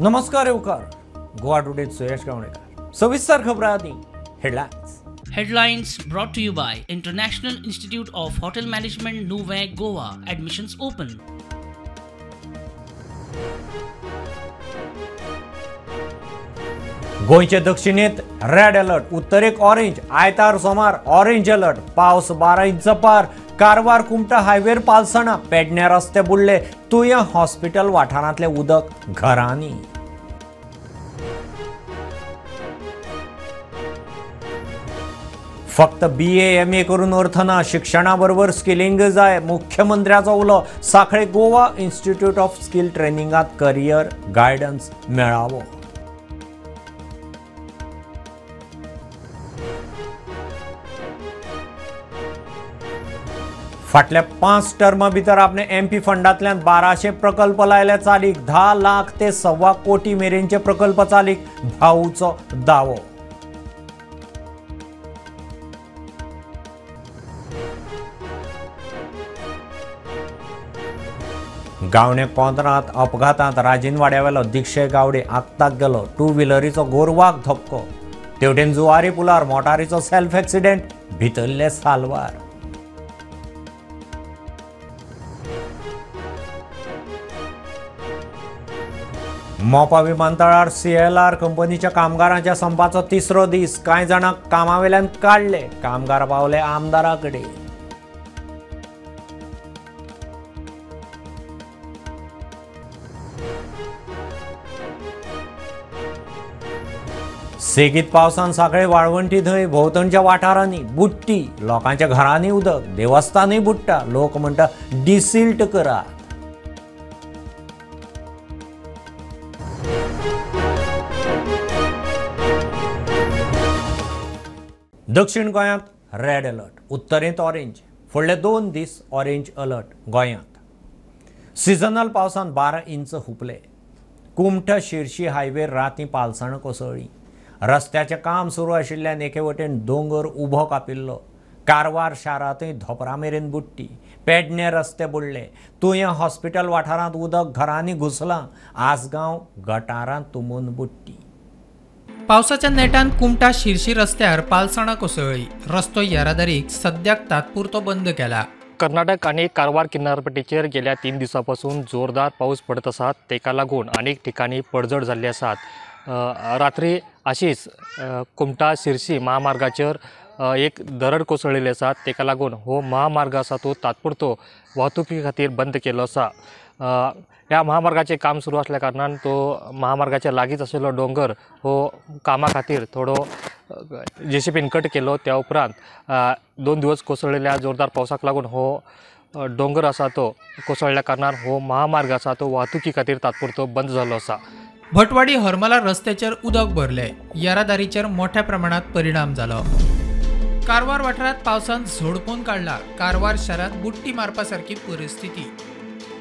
नमस्कार येवकार गोवा टुडे सुयश गावणेकर. सविस्तर खबरां आदी headlines. Headlines brought to you by International Institute of Hotel Management, Nuvem, Goa. Admissions open. गोंयचे दक्षिणेत रेड अलर्ट, उत्तरेक ऑरेंज, आयतार सोमार ऑरेंज अलर्ट. पावस 12 इंच पार. कारवार कुमटा हायवेर पालसणां, पेडणे रस्ते बुडले, तुया हॉस्पिटल वाठारांतलें उदक घरांनी. फक्त BA MA करून अर्थ ना, शिक्षणा बरोबर स्किलिंग जाय, मुख्यमंत्र्याचो उलो. Sanquelim Goa institute of skill ट्रेनिंगात career guidance मेळावो. फाटल्या 5 टर्मा भितर आपणे MP फंडांतल्यान 1200 प्रकल्प लायले चालीक. 10 लाख ते 1.25 कोटी मेरेनचे प्रकल्प चालीक, भाऊचो दावो. गावणे कोंदरांत अपघातांत राजीनवाड्यावेलो दीक्षे गावडे आक्ताक गेलो. 2 व्हिलरीचो गोरवाक धपको. तेवटेन जुवारी पुलार मोटारीचो सेल्फ एक्सिडेंट, भितरले सालवार. मोपा विमानतळार CLR कंपनीच्या कामगारांच्या संपाचो 3रो दीस. कांय जाणांक कामावेल्यान काडले, कामगार पावले आमदारा कडेन. सेगीत पावसान सांखळे वाळवंटी थंय भोंवतणच्या वाठारांनी बुडटी, लोकांच्या घरांनी उदक, देवस्थानूय बुडटा. लोक म्हणटा डिसिल्ट करात. दक्षिण गोंयांत रेड अलर्ट, उत्तरेंत ऑरेंज. फुडले 2 दीस ऑरेंज अलर्ट गोंयांत. सिजनल पावसान 12 इंच हुपले. कुमठा शिरशी हायवेर रातीं पालसणां कोसळ्ळीं. रस्त्याचें काम सुरू आशिल्ल्यान एके वटेन दोंगर उबो कापिल्लो. कारवार शारांतूय धोपरा मेरेन बुडटी, पेडणे रस्ते बुडले, तुयें हॉस्पिटल वाठारांत उदक घरांनी घुसलां, आसगांव गटारांत तुंबून बुडटी. पावसाच्या नेटान कुमटा शिरशी रस्त्यार पालसणां कोसळ्ळी. रस्तो येरादारीक सद्याक तात्पुरतो बंद केला. कर्नाटक आनी कारवार किनारपट्टीचेर गेल्या 3 दिसां पासून जोरदार पावस पडत आसात. तेका लागून अनेक ठिकाणी पडझड जाल्ली आसात. रात्री अशीच कुमटा शिरशी महामार्गाचेर एक दरड कोसळिल्ली आसा. तेका लागून हो महामार्ग आसा तो तात्पुरतो वाहतुकी खातीर बंद केल्लो आसा. ह्या महामार्गाचें काम सुरू आसल्या कारणान तो महामार्गाच्या लागींच आशिल्लो दोंगर हो कामा खातीर थोडो जेसीबीन कट केलो. त्या उपरांत 2 दिवस कोसळिल्ल्या जोरदार पावसाक लागून हो दोंगर आसा तो कोसळ्ळ्या कारणान हो महामार्ग आसा तो वाहतुकी खातीर तात्पुरतो बंद जाल्लो आसा. भटवाडी हरमला रस्त्याचेर उदक भरले. येरादारीचेर मोठ्या प्रमाणात परिणाम जालो. कारवार वाठारांत पावसान झोडपून काडला. कारवार शारांत बुडटी मारपा सारकी परिस्थिती.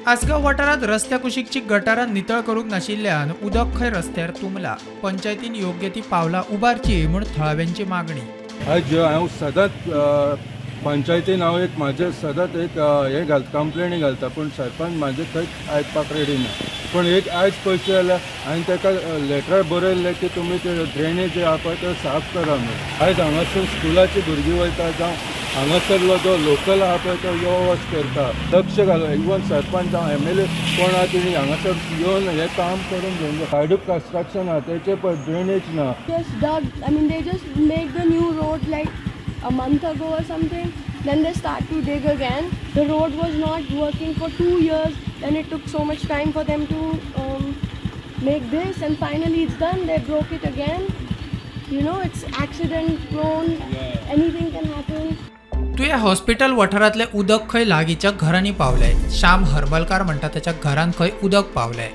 आसगांव वाठारांत रस्त्या कुशीकची गटारां नितळ करूंक नाशिल्ल्यान उदक खंय रस्त्यार तुंबला. पंचायतीन योग्य ती पावलां उबारची म्हूण थळाव्यांची मागणी. आयज हांव सदांच पंचायतीन हांव एक म्हाजें सदांच एक हें घालता, कंप्लेनी घालता, पूण सरपंच म्हाजें खंयच आयकपाक रेडी ना. पूण एक आयज पयशे जाल्यार हांवें ताका लेटर बरयल्लें की तुमी ते ड्रेनेज जे आहा पळय ते साफ करा म्हणून. आयज हांगासर स्कुलाची भुरगीं वयता, जावं हांगासरलो जो लोकल आहा पळय तो यो वच करता. लक्ष घालून इवन सरपंच जावं MLA कोण आहा तेणी हांगासर येवन हें काम करून घेवंक जाय. सायडूक कन्स्ट्रक्शन आहा तेचे पळय ड्रेनेज ना. Just dug, I mean they just make the new road like a month ago or something. Then they start to dig again. The road was not working for 2 years. Then it took so much time for them to make this, and finally it's done. They broke it again. You know, it's accident prone. Yeah. Anything can happen. तुया hospital वाठारांतले उदक खंय लागींच्या घरांनी पावले. श्याम हरमलकार म्हणटा त्याच्या घरांत खंय उदक पावले.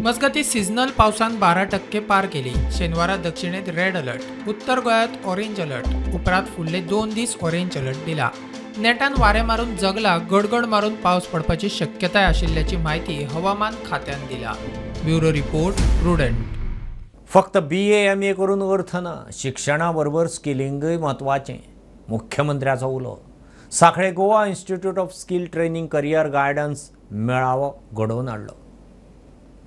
मजगतीं सिजनल पावसान 12% पार केली. शेनवारा दक्षिणेत रेड अलर्ट, उत्तर गोंयांत ऑरेंज अलर्ट. उपरांत फुडले 2 दीस ऑरेंज अलर्ट दिला. नेटान वारें मारून जगला गडगड मारून पावस पडपाची शक्यताय आशिल्ल्याची म्हायती हवामान खात्यान दिला. Bureau report, Prudent. फक्त BA MA करून अर्थ ना, शिक्षणा बरोबर स्किलिंगूय म्हत्वाचें, मुख्यमंत्र्याचो उलो. Sanquelim Goa institute of skill training career guidance मेळावो घडोवन हाडलो.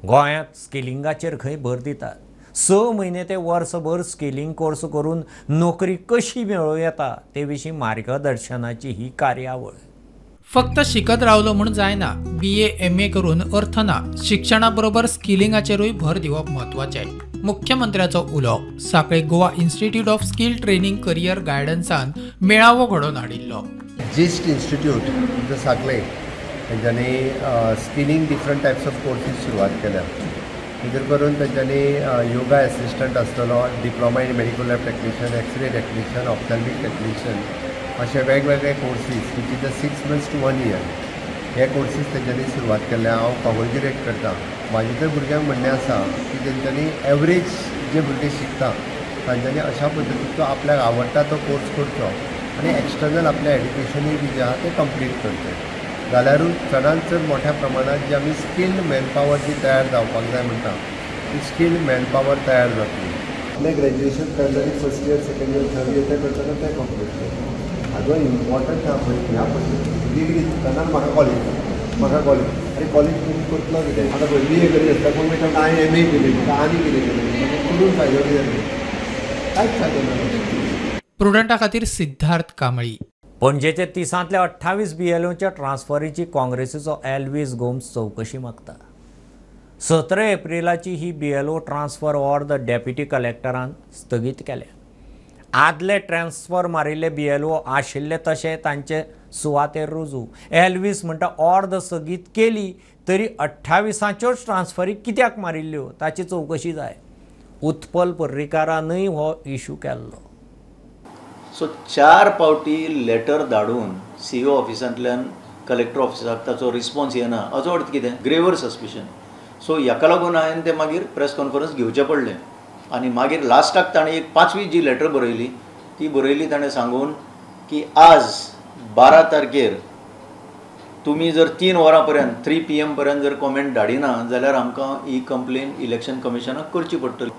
गोंयांत स्किलिंगाचेर खंय भर दितात. 6 म्हयने ते वर्सभर स्किलिंग कोर्स करून नोकरी कशी मेळोवं येता ते विशीं मार्गदर्शनाची ही कार्यावळ. फक्त शिकत रावलो म्हूण जायना, BA MA करून अर्थ ना, शिक्षणा बरोबर स्किलिंगाचेरूय भर दिवप म्हत्वाचें. मुख्यमंत्र्याचो उलो. Sanquelim Goa institute of skill training career गायडन्सान मेळावो घडोवन हाडिल्लो. जिस्ट इन्स्टिट्यूट सांखळे तेंच्यांनी skilling different types of courses सुरवात केल्या. भितर करून तेंच्यांनी योगा एसिस्टंट आसतलो, diploma in medical lab technician, x-ray technician, ophthalmic technician अशे वेगवेगळे courses which is a 6 months to 1 year हे कोर्सीस तेंच्यांनी सुरवात केल्या. हांव कॉंग्रेच्युलेट करता. म्हाजें तर भुरग्यांक म्हणणें आसा की तेंच्यांनी एवरेज जे भुरगे शिकता तांच्यांनी अशा पद्दतीचो आपल्याक आवडटा तो कोर्स करचो आनी एक्सटर्नल आपलें एड्युकेशनूय बी जें आहा तें कंप्लीट करचें. जाल्यारूच चडांत चड मोठ्या प्रमाणांत जी आमी स्किल्ड मॅनपावर जी तयार जावपाक जाय म्हणटा ती स्किल्ड मॅनपावर तयार जातली. आपलें ग्रॅज्युएशन करतना first year, second year, third year तें करतना तें कंप्लीट करता. हाजो इम्पॉर्टंट आहा पळय ह्या पद्दतीन डिग्री दितना म्हाका कॉलेज, म्हाका कॉलेज, आनी कॉलेज करून करतलो कितें? आतां पळय BA करीत आसता कोण म्हणटा हांवें MA केली, म्हाका आनी कितें केलें, म्हाका करून फायदो कितें? कांयच फायदो ना. प्रुडंटा खातीर सिद्धार्थ कांबळी. पणजेचे 30ांतल्या 28 BLOच्या ट्रान्सफरीची काँग्रेसीचो एल्वीस गोम्स चवकशी मागता. 17 एप्रिलाची ही BLO transfer ऑर्द डेप्युटी कलेक्टरान स्थगीत केल्या. आदले ट्रान्सफर मारिल्ले BLO आशिल्ले तशे तांचे सुवातेर रुजू. एल्वीस म्हणटा ऑर्द स्थगीत केली तरी 28च्योच ट्रान्सफरी कित्याक मारिल्ल्यो ताची चवकशी जाय. उत्पल पर्रीकारानूय हो इशू केल्लो. सो 4 पावटी लेटर धाडून CO ऑफिसांतल्यान कलेक्टर ऑफिसाक ताचो रिस्पॉन्स येना हाचो अर्थ कितें? Graver suspicion. सो हाका लागून हांवें तें मागीर प्रेस कॉन्फरन्स घेवचें पडलें आनी मागीर लास्टाक ताणें एक 5वी जी लेटर बरयली ती बरयली ताणें सांगून की आज 12 तारखेर तुमी जर 3 वरां पर्यंत 3 PM पर्यंत जर कॉमेंट धाडिना जाल्यार आमकां ही कंप्लेन इलेक्शन कमिशनाक करची पडटली.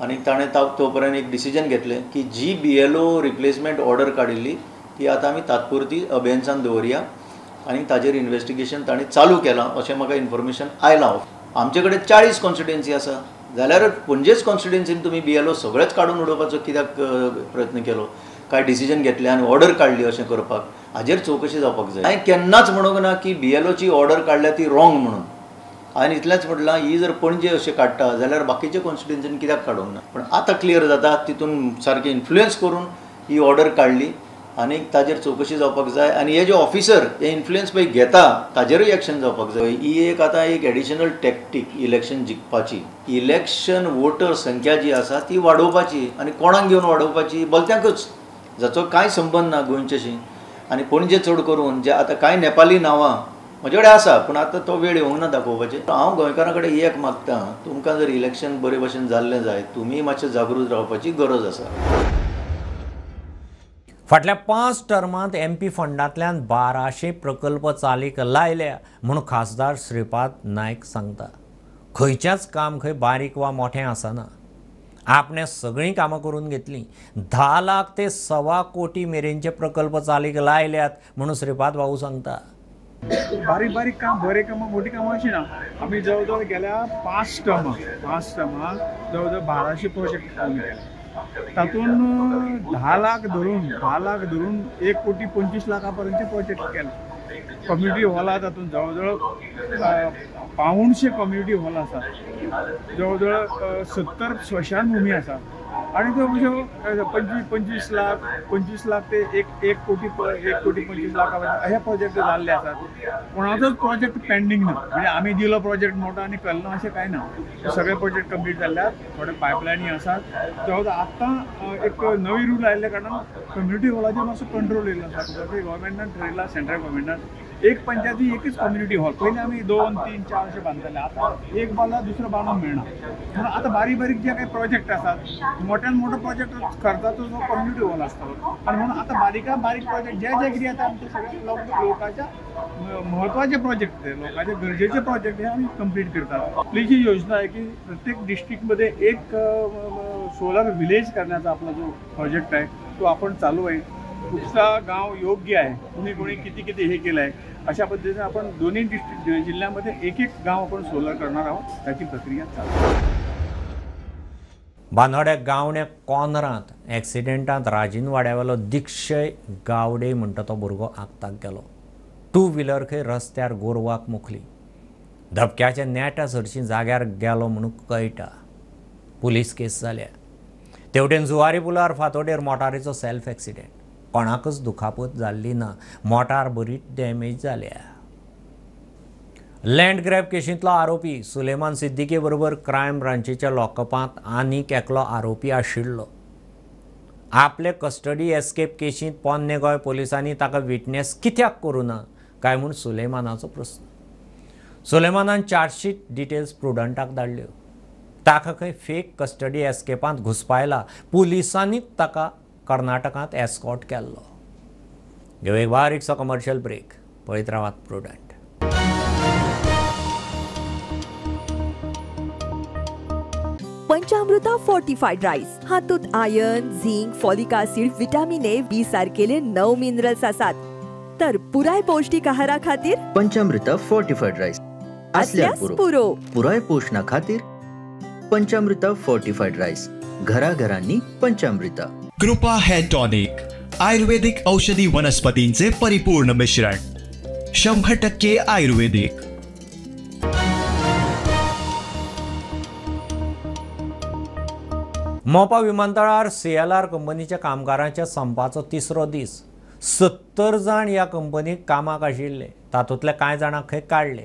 आनी ताणें तो पर्यंत एक डिसिजन घेतलें की जी BLO replacement order काडिल्ली ती आतां आमी तात्पुरती अबेन्सान दवरया आनी ताजेर इन्वेस्टिगेशन ताणें चालू केलां अशें म्हाका इन्फॉर्मेशन आयलां. आमचे कडेन 40 कॉन्स्टिट्युएन्सी आसा जाल्यार पणजेच कॉन्स्टिट्युएन्सीन तुमी BLO सगळेच काडून उडोवपाचो कित्याक प्रयत्न केलो? काय डिसिजन घेतलें आनी ऑर्डर काडली अशें करपाक? हाजेर चवकशी जावपाक जाय. हांवें केन्नाच म्हणूंक ना की BLOची ऑर्डर काडल्या ती रॉंग म्हणून. हांवें इतलेंच म्हटलां ही जर पणजे अशें काडटा जाल्यार बाकीचे कॉन्स्टिट्युएन्सीन कित्याक काडूंक ना? पूण आतां क्लियर जाता तितून सारकें इन्फ्लुयन्स करून ही ऑर्डर काडली आनी ताजेर चवकशी जावपाक जाय आनी हे जे ऑफिसर हे इन्फ्लुयन्स पळय घेता ताजेरूय एक्शन जावपाक जाय. ही एक आतां एक एडिशनल टॅक्टीक इलेक्शन जिखपाची. इलेक्शन वोटर संख्या जी आसा ती वाडोवपाची आनी कोणाक घेवन वाडोवपाची? भलत्यांकूच, जाचो कांय संबंद ना गोंयच्याशी. आनी पणजे चड करून जे आतां कांय नेपाली नांवां म्हजे कडेन आसा पूण आतां तो वेळ येवंक ना दाखोवपाचें. हांव गोंयकारां कडेन एक मागता, तुमकां जर इलेक्शन बरे भशेन जाल्लें जाय तुमी मातशें जागृत रावपाची गरज आसा. फाटल्या 5 टर्मांत MP फंडांतल्यान 1200 प्रकल्प चालीक लायल्या म्हूण खासदार श्रीपाद नायक सांगता. खंयच्याच काम खंय बारीक वा मोठें आसना. आपणें सगळीं कामां करून घेतलीं. 10 लाख ते 1.25 कोटी मेरेनचे प्रकल्प चालीक लायल्यात म्हणून श्रीपाद भाऊ सांगता. बारीक बारीक काम, बरें कामां, मोटी कामां अशीं ना. आमी जवळ जवळ गेल्या 5 टर्मां जवळ जवळ 1200 प्रोजेक्ट आमी केले. तातूंत 10 लाख धरून 10 लाख धरून 1 कोटी 25 लाखा पर्यंतचे प्रोजेक्ट केले. कम्युनिटी हॉल आहा तातूंत जवळ जवळ 175 कम्युनिटी हॉल आसा, जवळ जवळ 70 स्मशानभूमी आसा आनी त्यो अश्यो 25 लाख 25 लाख ते 1 कोटी 1 कोटी 25 लाखा पर्यंत अशे प्रोजेक्ट जाल्ले आसात. कोणाचोच प्रोजेक्ट पेंडींग ना, म्हणजे आमी दिलो प्रोजेक्ट मोठो आनी केलो ना अशें कांय ना. सगळे प्रोजेक्ट कंप्लीट जाल्ले आसात, थोडे पायपलायनी आसात. जवळ जवळ आतां एक नवी रूल आयिल्ल्या कारणान कम्युनिटी हॉलाचेर मातसो कंट्रोल येयलो आसा. कित्याक गव्हर्मेंटान ठरयलां, सेंट्रल गव्हर्मेंटान एक पंचायती एकच कम्युनिटी हॉल. पयलीं आमी 2, 3, 4 अशें बांदताले, आतां एक बांदला दुसरो बांदूंक मेळना. म्हणून आतां बारीक बारीक जे काही प्रोजेक्ट आसात, मोठ्यान मोठो प्रोजेक्ट खर्चाचो जो कम्युनिटी हॉल आसतलो. आनी म्हणून आतां बारीकान बारीक प्रोजेक्ट जे जे कितें आतां आमचे सगळे लोकांच्या महत्वाचे प्रोजेक्ट, लोकांचे गरजेचे प्रोजेक्ट हे आमी कंप्लीट करतात. आपली जी योजना आहे की प्रत्येक डिस्ट्रिक्टमध्ये एक सोलर विलेज करण्याचा आपला जो प्रोजेक्ट आहे तो आपण चालू आहे. कुठचा गाव योग्य आहे, कुणी कुणी किती किती हे केलं आहे, अशा पद्धतीने आपण दोन्ही डिस्ट्रिक्ट जिल्ह्यामध्ये एक एक गाव आपण सोलर करणार आहोत, त्याची प्रक्रिया चालू आहे। बांदोड्या गावण्या कॉर्नरांत एक्सिडेंटांत राजीनवाड्यावेलो दीक्षय गावडे म्हणटा तो भुरगो आगताक गेलो। टू व्हिलर खंय रस्त्यार गोरवाक मुखली। धपक्याच्या नेटा सरशी जाग्यार गेलो म्हणून कळटा। पुलीस केस जाल्या। तेवटेन जुवारी पुलार फातोडेर मोटारीचो सेल्फ एक्सिडेंट। कोणाकच दुखापत जाल्ली ना, मोटार बरी डॅमेज जाल्या। लँड ग्रॅब केशींतलो आरोपी सुलेमान सिद्दीकी बरोबर क्रायम ब्रांचीच्या लॉकअपांत आनीक एकलो आरोपी आशिल्लो। आपले कस्टडी एस्केप केशींत पोन्ने गोंय पोलिसांनी ताका विटनेस कित्याक करूं ना काय म्हूण सुलेमानाचो प्रस्न। सुलेमानान चार्जशीट डिटेल्स प्रुडंटाक धाडल्यो। ताका खंय फेक कस्टडी एस्केपांत घुसपायला। पुलिसांनीच ताका कर्नाटकांत एस्कॉर्ट केल्लो। घेवं एक बारीकसो कमर्शियल ब्रेक। पळयत रावात प्रुडंट। पंचामृता फोर्टिफाईड राईस हातूंत iron, zinc, folic acid, vitamin A, B सारकेले 9 मिनरल्स आसात। तर पुराय पौष्टिक आहारा खातीर पंचामृता फोर्टिफाईड राईस असल्यास पुरो। पुराय पोषणा खातीर पंचामृता फोर्टिफाईड राईस, घराघरांनी पंचामृता। कृपा हेअर टॉनिक, आयुर्वेदिक औषधी वनस्पतींचे परिपूर्ण मिश्रण, 100% आयुर्वेदिक। मोपा विमानतळार CLR कंपनीच्या कामगारांच्या संपाचो तिसरो दीस। 70 जाण ह्या कंपनीक कामाक आशिल्ले, तातूंतले कांय जाणांक खंय काडले।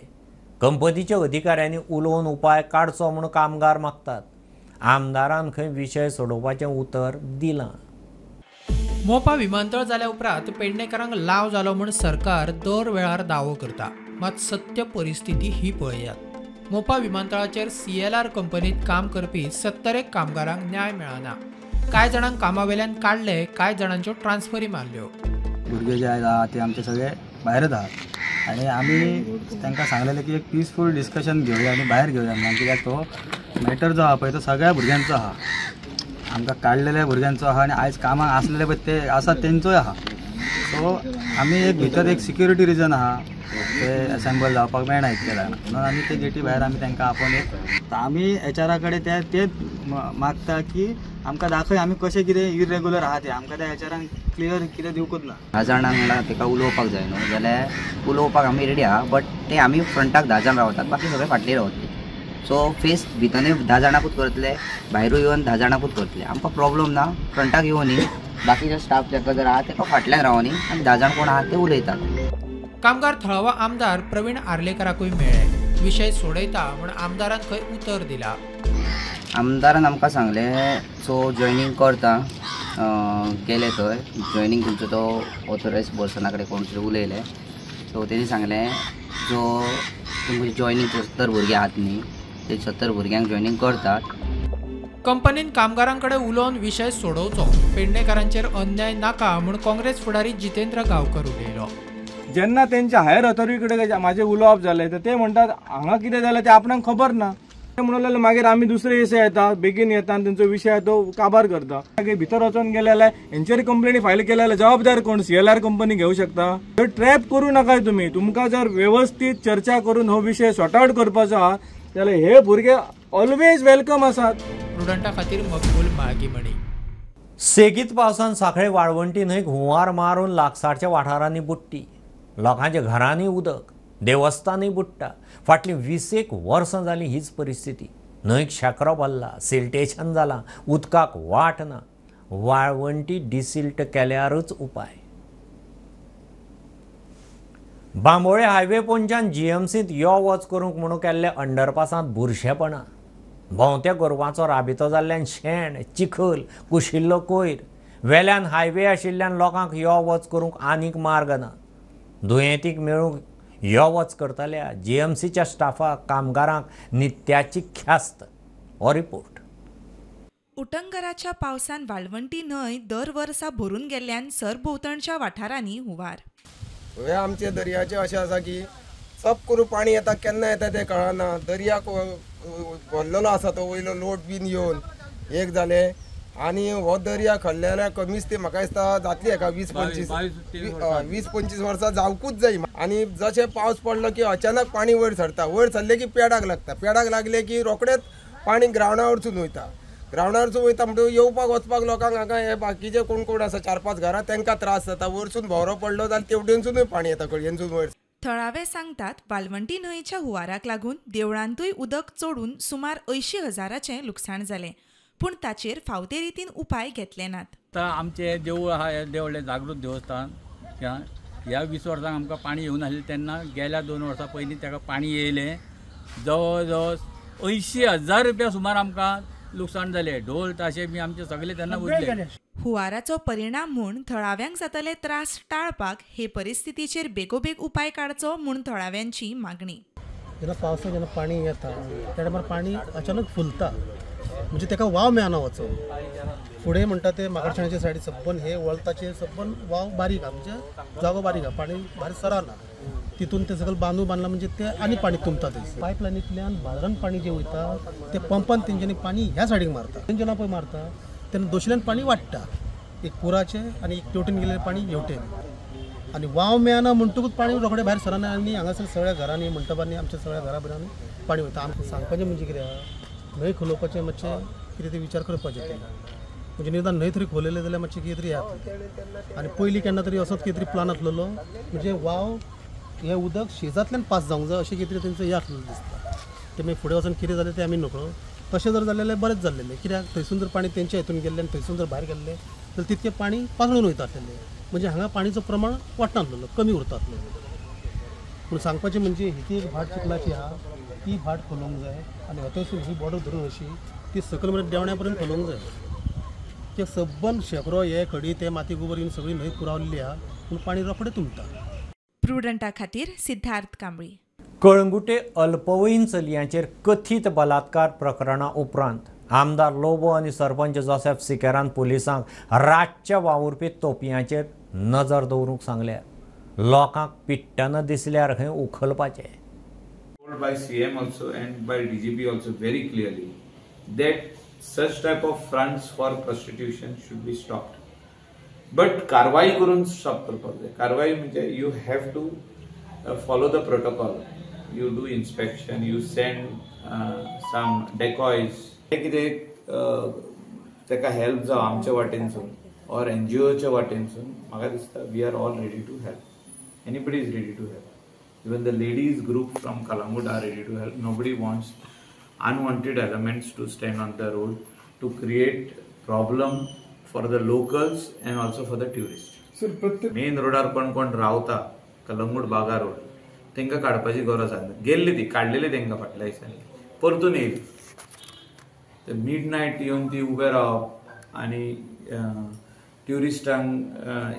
कंपनीच्या अधिकाऱ्यांनी उलोवन उपाय काडचो म्हूण कामगार मागतात। आमदारान खंय विशय सोडोवपाचें उतर दिलां। मोपा विमानतळ जाल्या उपरांत पेडणेकारांक लाव जालो म्हूण सरकार दर वेळार दावो करता, मात सत्य परिस्थिती ही पळयात। मोपा विमानतळाचेर CLR कंपनीत काम करपी 70 कामगारांक न्याय मेळना। कांय जाणांक कामावेल्यान काडले, कांय जाणांच्यो ट्रान्सफरी मारल्यो। भुरगे जे आहा ते आमचे सगळे भायरच आहात आनी आमी तांकां सांगलेलें की एक पिसफूल डिस्कशन घेवया आनी भायर घेवया म्हणून, कित्याक तो मॅटर जो आहा पळय तो सगळ्या भुरग्यांचो आहा, आमकां काडलेल्या भुरग्यांचो आहा आनी आयज कामाक आसलेले पळय ते आसा तेंचोय आहा। सो आमी एक भितर एक सिक्युरिटी रिजन आहा, ते असेंबल जावपाक मेळना इतले जाणां म्हणून आमी ते गेटी भायर आमी तांकां आपोवन एक आमी एचआरा कडेन ते तेच मागता की आमकां दाखय आमी कशें कितें इरेगुलर आहा ते, आमकां त्या एचआरान क्लियर कितें दिवकूच ना। 10 जाणांक म्हणल्यार ताका उलोवपाक जाय न्हू, जाल्यार उलोवपाक आमी रेडी आहा, बट ते आमी फ्रंटाक 10 जाण रावतात, बाकी सगळे फाटले रावतले। सो फेस भितरूय 10 जाणांकूच करतले, भायरूय येवन 10 जाणांकूच करतले, आमकां प्रॉब्लम ना। फ्रंटाक येवनी बाकीचे स्टाफ जाका जर आहा ताका फाटल्यान रावनी आनी 10 जाण कोण आहा ते उलयतात। कामगार थळावा आमदार प्रवीण आर्लेकराकूय मेळ्ळे, विशय सोडयता म्हूण आमदारान खंय उतर दिला। आमदारान आमकां सांगलें सो जॉयनींग करता गेले थंय जॉयनींग तुमचो तो ऑथोरायज पर्सना कडेन कोण तरी उलयले। सो तेणी सांगलें जो तुमची जॉयनींग 70 भुरगे आहात न्ही ते 70 भुरग्यांक जॉयनींग करतात। कंपनीन कामगारांकडे उलोवन विशय सोडोवचो, पेडणेकारांचेर अन्याय नाका म्हूण काँग्रेस फुडारी जितेंद्र गांवकर उलयलो। जेन्ना तेंच्या हायर ऑथॉरिटी कडेन म्हाजें उलोवप जालें तर ते म्हणटात हांगा कितें जालें तें आपणाक खबर ना, ते म्हणून लागले मागीर आमी दुसरे विशय येता बेगीन येता आनी तेंचो विशय तो काबार करता। मागीर भितर वचोन गेले जाल्यार हेंचेर कंप्लेनी फायल केल्या जाल्यार जबाबदार कोण? CLR company घेवंक शकता। तर ट्रॅप करूं नाकाय तुमी, तुमकां जर वेवस्थीत चर्चा करून हो विशय सॉर्ट आवट करपाचो आहा जाल्यार हे भुरगे ऑलवेज welcome आसात। प्रुडंटा खातीर मकबूल माळगीमणी। सेगीत पावसान सांखळे वाळवंटी न्हंयक हुंवार मारून लागसारच्या वाठारांनी बुडटी, लोकांच्या घरांनी उदक, देवस्थानूय बुडटा। फाटलीं 20 वर्सां जालीं हीच परिस्थिती। न्हंयक शेकरो भरला, सिल्टेशन जालां, उदकाक वाट ना। वाळवंटी डिसिल्ट केल्यारूच उपाय। बांबोळे हायवे पोंच्यान GMCंत यो वच करूंक म्हणून केल्ले अंडरपासांत बुरशेपणां, भोंवत्या गोरवांचो राबितो जाल्ल्यान शेण, चिखल, कुशिल्लो कोयर, वेल्यान हायवे आशिल्ल्यान लोकांक यो वच करूंक आनीक मार्ग ना। दुयेंतीक मेळूंक यो वच करतल्या GMCच्या स्टाफाक, कामगारांक नित्याची ख्यास्त। हो रिपोर्ट। उटंगराच्या पावसान वाळवंटी न्हंय दर वर्सा भरून गेल्ल्यान सरभोंवतणच्या वाठारांनी हुंवार। हे आमचे दर्याचे अशें आसा की सब करून पाणी येता, केन्ना येता तें कळना। दर्याक भरलेलो आसा तो वयलो लोट बीन येवन एक जालें। आनी हो दर्या खणले जाल्यार कमीच ते म्हाका दिसता जातली हेका 20-25 वर्सां जावकूच जाय. आनी जशें पावस पडलो की अचानक पाणी वयर सरता, वयर सरलें की पेडाक लागता, पेडाक लागलें की रोखडेंच पाणी ग्रावंडार वचून वयता, ग्रावंडार वचून वयता म्हणटकूच येवपाक वचपाक लोकांक हांगा हे बाकीचे कोण कोण आसा 4-5 घरां तांकां त्रास जाता. वयरसून भोंवरो पडलो जाल्यार तेवटेनसूनय पाणी येता खळयेनसून वयर. थळावे सांगतात वालवंटी न्हंयच्या हुवाराक लागून देवळांतूय उदक चडून सुमार 80,000चें लुकसाण जालें, पूण ताचेर फावते रितीन उपाय घेतले नात. आतां आमचें देवूळ आहा, हें देवळें जागृत देवस्थान, ह्या 20 वर्सांक आमकां पाणी येवना आसलें तेन्ना गेल्या 2 वर्सां पयलीं ताका पाणी येयलें, जवळ जवळ 80,000 रुपया सुमार आमकां लुकसाण जालें. ढोल ताशे बी आमचे सगळे तेन्ना उरले. हुवाराचो परिणाम म्हूण थळाव्यांक जातले त्रास टाळपाक हे परिस्थितीचेर बेगोबेग उपाय काडचो म्हूण थळाव्यांची मागणी. जेन्ना पावसाक जेन्ना पाणी येता त्या टायमार पाणी अचानक फुलता, म्हणजे ताका वाव मेळना वचो फुडें. म्हणटा ते माकडशाण्याच्या सायडी सबन हे वळताचे सबन वाव बारीक आहा, म्हणजे जागो बारीक आहा, पाणी भायर सरना. तितून ते सगळें बांदू बांदला म्हणजे ते आनी पाणी तुमता. थंयसर पायपलायनींतल्यान बाजारान पाणी जें वयता ते पंपान तेंच्यांनी पाणी ह्या सायडीक मारता, तेंचे जेन्ना पळय मारता तेन्ना दोशील्यान पाणी वाडटा, एक पुराचें आनी एक तेवटेन गेल्लें पाणी हेवटेन, आनी वाव मेळना म्हणटकूच पाणी रोखडें भायर सरना आनी हांगासर सगळ्या घरांनी मंटपांनी आमच्या सगळ्या घरा भरांनी पाणी वयता. आमकां सांगपाचें म्हणजे कितें आहा, न्हंय खोलोवपाचें मातशें कितें तें विचार करपाचें तें, म्हणजे निदान न्हंय तरी खोलयलें जाल्यार मातशें कितें तरी येता. आनी पयलीं केन्ना तरी असोच कितें तरी प्लान आसलेलो, म्हणजे वाव हें उदक शेजांतल्यान पास जावंक जाय अशें कितें तरी तेंचो हें आसलेलो दिसता. तें मागीर फुडें वचून कितें जालें तें आमी नकळो. तशें जर जालें जाल्यार बरेंच जाल्लें, कित्याक थंयसून जर पाणी तेंच्या हितून गेल्लें आनी थंयसून जर भायर गेल्लें जाल्यार तितकें पाणी पातळून वयता आसलेलें, म्हणजे हांगा पाणीचो प्रमाण वाडटा आसलेलो, कमी उरता आसलेलो. पूण सांगपाचें म्हणजे ही एक भाट चिखलाची आहा, ती भाट खोलोवंक जाय आनी हथंयसून ही बॉर्डर धरून अशी ती सकयल मेरेन देवण्या पर्यंत खोलोवंक जाय. ते सबंद शेंकरो हे खडी ते माती गोबर येवन सगळी न्हंय पुरावल्ली आहा, पूण पाणी रोखडें तुमता. प्रुडंटा खातीर सिद्धार्थ कांबळी. कळंगुटे अल्पवयीन चलयांचेर कथीत बलात्कार प्रकरणा उपरांत आमदार लोबो आनी सरपंच जोसेफ सिकेरान पुलिसांक रातच्या वावुरपी तोपयांचेर नजर दवरूंक सांगल्या. लोकांक पिट्टना दिसल्यार खंय उखलपाचें. By CM also and by DGP also very clearly that such type of fronts for prostitution should be stopped. But कारवाई करून स्टॉप करपाक जाय. कारवाई म्हणजे you have to follow the protocol, you do inspection, you send some decoys. कितें ताका help जावं आमच्या वाटेनसून ऑर एनजीओच्या वाटेनसून, म्हाका दिसता we are all ready to help. Anybody is ready to help. Even the ladies group from Calangute are ready to help. Nobody wants unwanted elements to stand on the road to create problem for the locals and also for the tourists. Sir, main रोडार कोण कोण रावता Calangute Baga road तांकां काडपाची गरज आसा. गेल्ली ती काडलेली तांकां फाटल्या दिसांनी, परतून येयली. ते मिड नायट येवन ती उबे रावप आनी ट्युरिस्टांक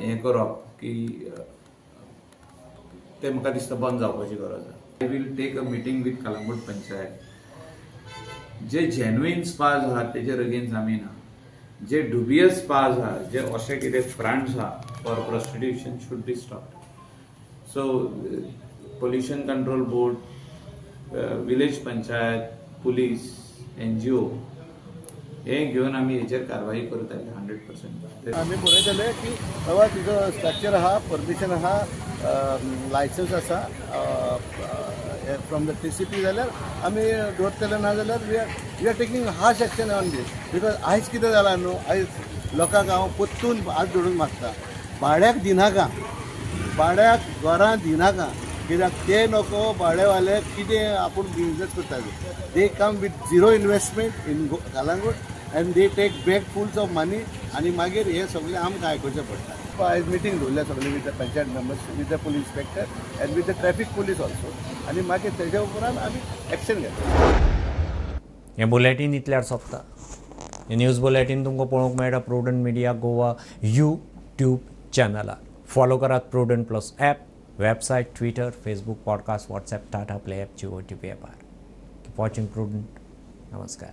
हें करप की ते म्हाका दिसता बंद जावपाची गरज आसा. I will take a meeting with Calangute panchayat. J genuine spas आहा तेजेर अगेन्स्ट आमी ना, जे डुबियस स्पाज आहा, जे अशे कितें फ्रंट्स आहा for prostitution should be stopped. So pollution control board, village panchayat, police, NGO हे घेवन आमी हेचेर कारवाई करतले 100%. आमी पळयतले की बाबा तुजो स्ट्रक्चर आहा, परमिशन आहा, लायसन्स आसा फ्रॉम the TCP जाल्यार आमी दवरतले, ना जाल्यार we are taking harsh action on this. Because आयज कितें जालां न्हू, आयज लोकांक हांव परतून हात जोडून मागता, भाड्याक दिनाका, भाड्याक घरां दिनाका, कित्याक ते नको भाडेवाले कितें आपूण बिजनेस करता. They come with zero investment in Calangute and they take back fulls of money आनी मागीर हें सगळें आमकां आयकुचें पडटा. आयज मिटींग दवरल्या सगळे with the panchayat members, with the police inspector and with the traffic police also, आनी मागीर तेज्या उपरांत आमी एक्शन घेतले. हें बुलेटीन इतल्यार सोंपता. हें न्यूज बुलेटीन तुमकां पळोवंक मेळटा प्रुडंट मिडिया गोवा यूट्यूब चॅनलार. फॉलो करात Prudent plus app, website, Twitter, Facebook, podcast, WhatsApp, Tata Play app, Jio TV ॲपार. Keep watching prudent. नमस्कार.